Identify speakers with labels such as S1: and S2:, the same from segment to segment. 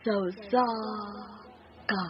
S1: Sa usa ka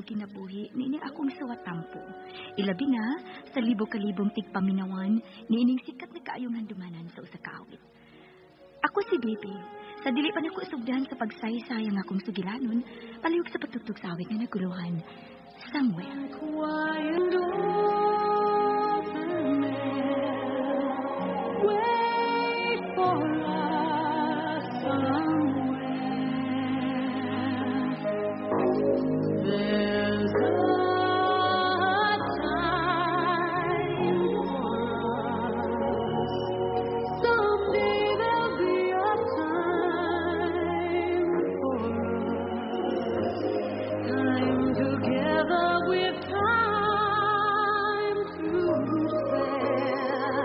S1: kinabuhi niini akong suwatampo. Ilabi na sa libo-kalibong tigpaminawan niining sikat na kaayong handumanan sa usa ka awit. Ako si Baby. Sa dili pa nako sugdan sa pagsaysay ang akong sugilanon, palihog sa pagtugtog sa awit nga naguluhan. Somewhere.
S2: Quiet open air, wait for us somewhere. There's a time for us. Someday there'll be a time for us. Time together with time to spare.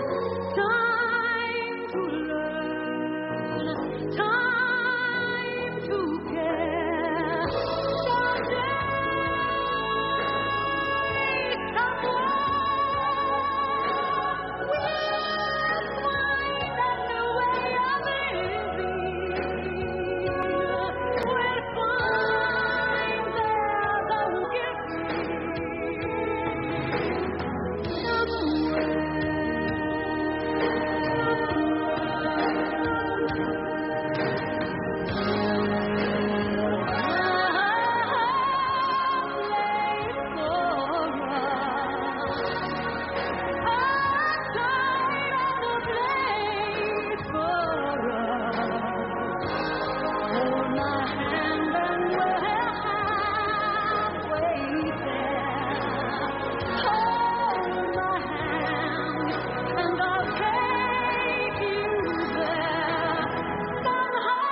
S2: Time to learn. Time to care. Someday, somewhere, we'll find a new way of living. We'll find there's a Hold my hand and we're halfway there. Hold my hand and I'll take you there. Somehow,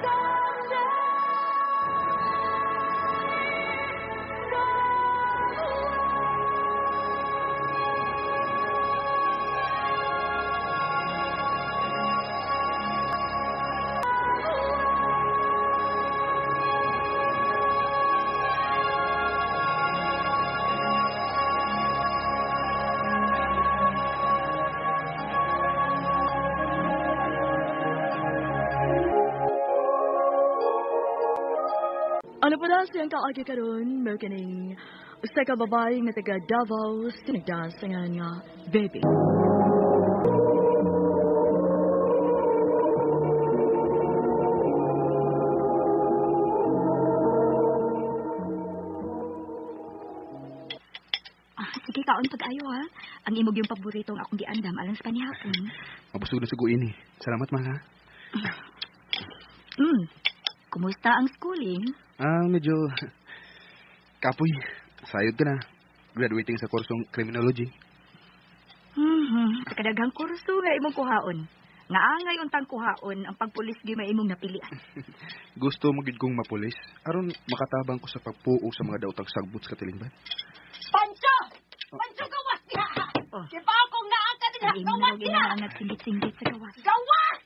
S2: someday,
S1: Ano pa na siyang kaagi karon, mao kining usa ka babae nga taga Davao, sinigda sa ngalan nga Baby. Sige, kaon pag-ayo ha. Ang imog yung paborito ang akong giandam alang sa panihapon.
S3: Mabusog na sugo ini. Salamat, ma, ha?
S1: Kumusta ang schooling?
S3: Medyo kapoy. Sayod ka na. Graduating sa kursong criminology.
S1: Sa kadaghang kurso nga imong kuhaon. Nga angay untang kuhaon ang pagpulis gyud may imong napilian.
S3: Gusto mo gid kong mapulis aron makatabang ko sa pagpuo sa mga daotang sagbot sa katilingban.
S4: Pancho! Pancho, gawas diha!
S1: Oh.
S4: Di ba akong naa ka diha?
S1: Ang imong
S4: Gawas
S1: na
S4: diha!
S1: ang nagsinggit-singgit sa gawas.
S4: Gawas!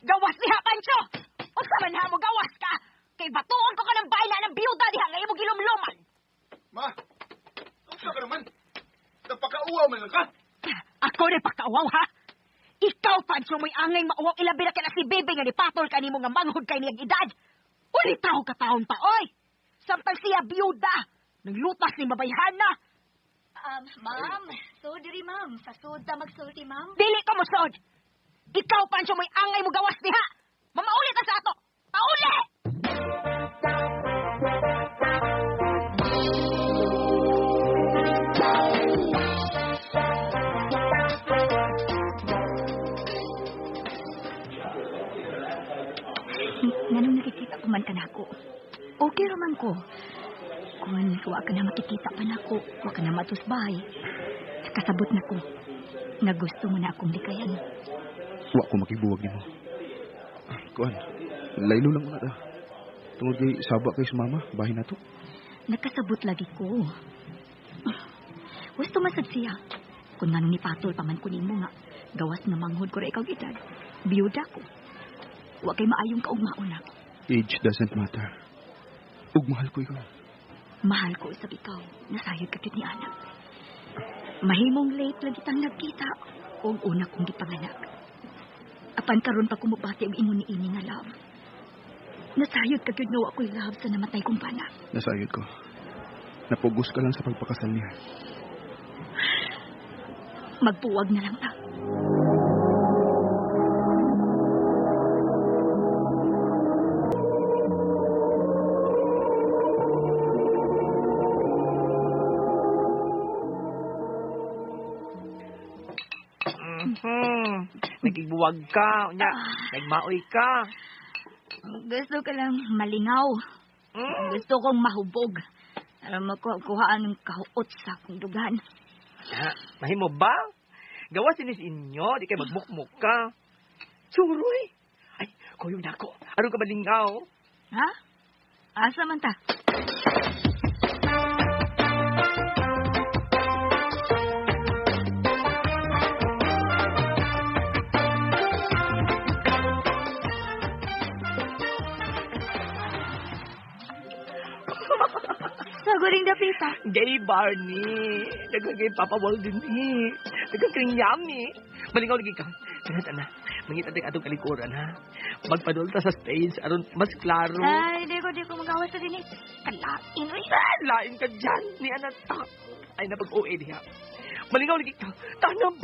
S4: Gawas diha, Pancho! Unsa man ha mo gawas ka? Kay batuon ko ka ng bayna ng biyuda diha nga imong gilumluman.
S3: Ma! Unsa ka naman? Napakauwaw man lang ka.
S4: Ako na pakauwaw, ha? Ikaw, Pancho, mo'y angay mauwaw ilabi na ka na si Bebe nga nipatol ka nimo nga manghod kay niyang edad. Ulitaw ka taon pa, oy! Samtang siya biyuda, nanglutas ni mabayhana.
S1: Ma'am, so diri ma'am, sa sud ta magsulti ma'am.
S4: Dili ka mo sod. Ikaw, Pancho, mo'y angay mo gawas diha. Mamaulit ta sa ato. Pauli!
S1: Nganong nakikita pa man ka nako. Okay raman ko. Kung wa ka na makikita pa nako, wa ka na matusbay. Kasabot na ko. Nga gusto mo na akong likayan.
S3: Wa ko makibuwag nimo. Kuan, laylo lang una ta. Tungod kay saba kay sa mama, bahin na to.
S1: Nakasabot lagi ko. Gusto man sad siya. Kung nganong nipatol pa man ko nimo nga, gawas na manghod ko ra ikaw edad. Biyuda ko. Wa kay maayong kaugmaon ako.
S3: Age doesn't matter. Ug mahal ko ikaw.
S1: Mahal ko usab ikaw. Nasayod ka gyud ni anak. Mahimong late lang kitang nagkita og una kong gipanganak. Apan karon pa kumubati og ingon niini nga love. Nasayod ka gyud nga wa ko'y love sa namatay kong bana.
S3: Nasayod ko. Napugos ka lang sa pagpakasal niya.
S1: Magpuwag na lang ta.
S5: Nagigbuwag ka, unya, nagmaoy ka.
S1: Gusto ka lang malingaw. Gusto kong mahubog. Aram makuhaan ng kahuot sa akong dugan.
S5: Ha, mahimo ba? Gawa sinis inyo, di kay magmukmuk ka. Suroy! Ay, kuyog na ako. Aron ka malingaw?
S1: Ha? Asa man ta? Sa guring dapita.
S5: Gay Barney. Daghang kay Papa Walden eh. Daghang kay yummy. Malingaw lagi ka. Sangat ana. Mangita tayong atong kalikuran ha. Magpadulta sa stage aron mas klaro.
S1: Ay, di ko magawas sa dinis. Kalain, uy.
S5: Ah, lain ka dyan. Ni anak ta. Ay, napag-OA diha. Malingaw lagi ka. Tanam.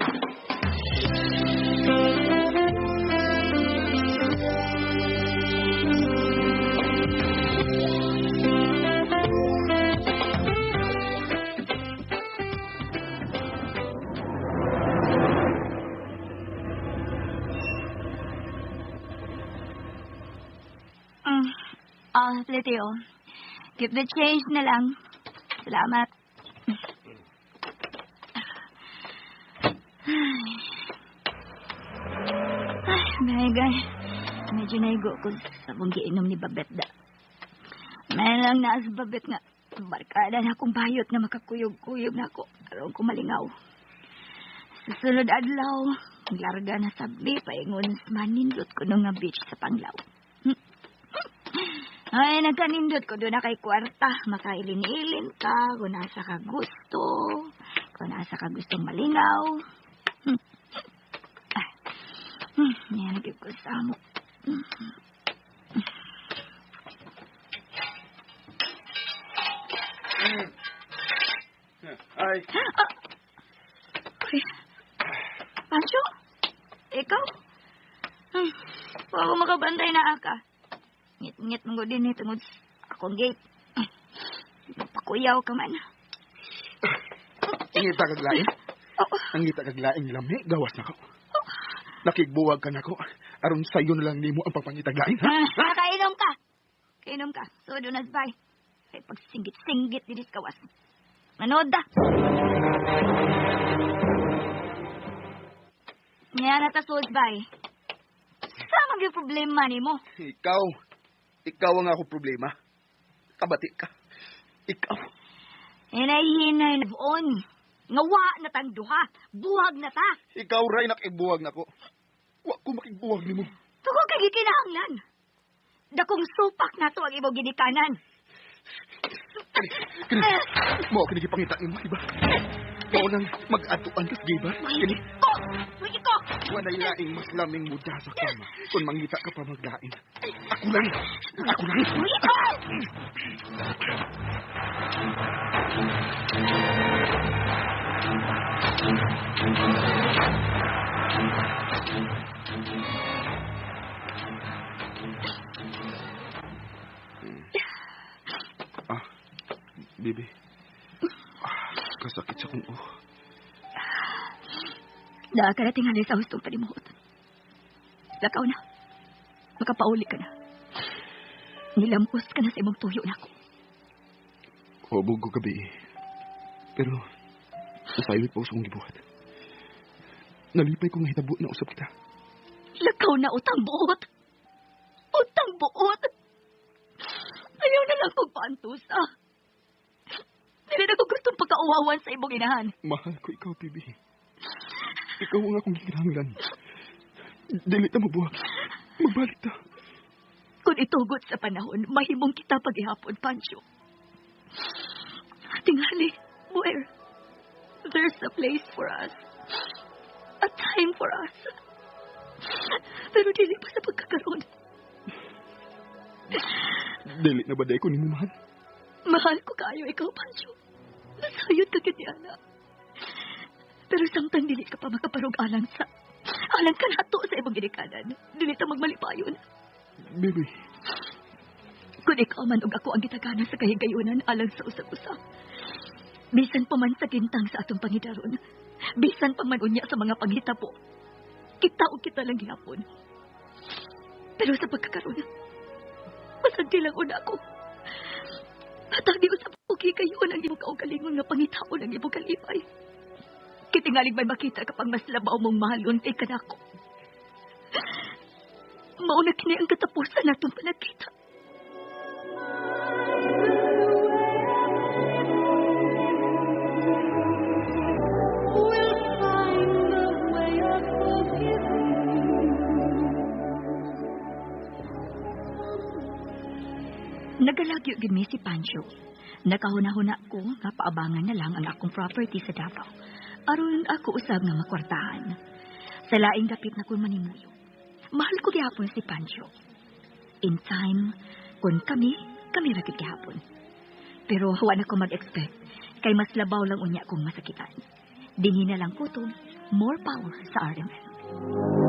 S1: Leteo. Keep the change na lang. Salamat. Ay, my God. Medyo naigo ko sa sabong giinom ni Babet da. May lang naas Babet nga. Barkada na akong bayot na makakuyog-kuyog na ako. Aron ko malingaw. Sa sunod adlaw, larga na sabi, paingon manindot ko nung nga beach sa Panglao. Ay, nagkanindot ko doon na kay kwarta. Makailin-ilin ka, kung nasa ka gusto, kung nasa ka gustong malingaw. Yan, nagib ko sa amo.
S3: Ay.
S1: Ay. Pancho? Ikaw? Huwag ko makabantay na aka. Ngit-ngit mo din eh, tungod akong gate. Pakuyaw ka man.
S3: Ang ngita kag lain?
S1: Oo.
S3: Ang ngita kag lain lami, gawas na ko. Nakigbuwag ka na ko. Aron sayo na lang nimo ang pagpangitag lain, ha?
S1: Kainom ka. Kainom ka. So, doon as bye. Ay, pagsingit-singit dinis kawas. Manood da. Nga na ta, Soulsby. Sa man yung problema ni mo?
S3: Ikaw. Ikaw ang ako problema. Kabati ka. Ikaw.
S1: Hinay-hinay na buon. Ngawa na tang duha. Buhag na ta.
S3: Ikaw ray nakibuwag na ko. Wa ko makibuwag nimo.
S1: Tungkol kay gikinahanglan. Dakong supak na to ang imong ginikanan.
S3: Kani, kani. Mao kini gipangita nimo, di ba? Mao nang mag-atuan ka sa gay bar. Kani,
S4: Ko! Wigi ko!
S3: walay laing mas laming muda sa kama kung mangita ka pa maglain. Ako lang. Ako lang.
S4: Wigi ko!
S3: Ah, bibi. Ah, kasakit sa kong oh.
S1: Nakakarating halay sa hustong panimuot. Lakaw na. Makapauli ka na. Nilampos ka na sa imong tuyo na ako.
S3: Hubog ko gabi. Pero, nasayod pa sa kong gibuhat. Nalipay kong hitabo na usap kita.
S1: Lakaw na utang buot. Utang buot. Ayaw na lang kong paantusa. Dili na ko gustong pagkauwawan sa imong inahan.
S3: Mahal ko ikaw, bibi. Ikaw ang akong gikinahanglan. Dili ta mabuhat. Magbalik ta.
S1: Kung itugot sa panahon, mahimong kita pag-ihapon, Pancho. Tingali, where? There's a place for us. A time for us. Pero dili pa sa pagkakaroon.
S3: Dili na ba day ko nimo mahal?
S1: Mahal ko kaayo ikaw, Pancho. Nasayod ka gid ana. Pero samtang dili ka pa makaparog alang sa alang ka nato sa imong ginikanan. Dili ta magmalipayon.
S3: Bibi,
S1: Kung ikaw man ug ako ang gitagana sa kahigayunan alang sa usag-usa. Bisan pa man sa gintang sa atong pangidaron. Bisan pa man unya sa mga panghitabo. Kita og kita lang gihapon. Pero sa pagkakaroon, masanti lang una ako. Hatagi usab og higayon ang imong kaugalingon nga pangitaon ang imong kalipay. Kitingalig may makita kapag mas labaw mong mahalon kay kanako. Mauna kini ang katapusan natong panagkita.
S2: We'll find a way of forgiving.
S1: Nagalagyo gid mi si Pancho. Nakahuna-huna ko nga paabangan na lang ang akong property sa Davao. Aron ako usab nga makwartahan. Sa laing dapit na kun manimuyo. Mahal ko gihapon si Pancho. In time, kun kami, kami ra gid gihapon. Pero wa na ko mag-expect kay mas labaw lang unya kong masakitan. Dinhi na lang kutob, more power sa RMN.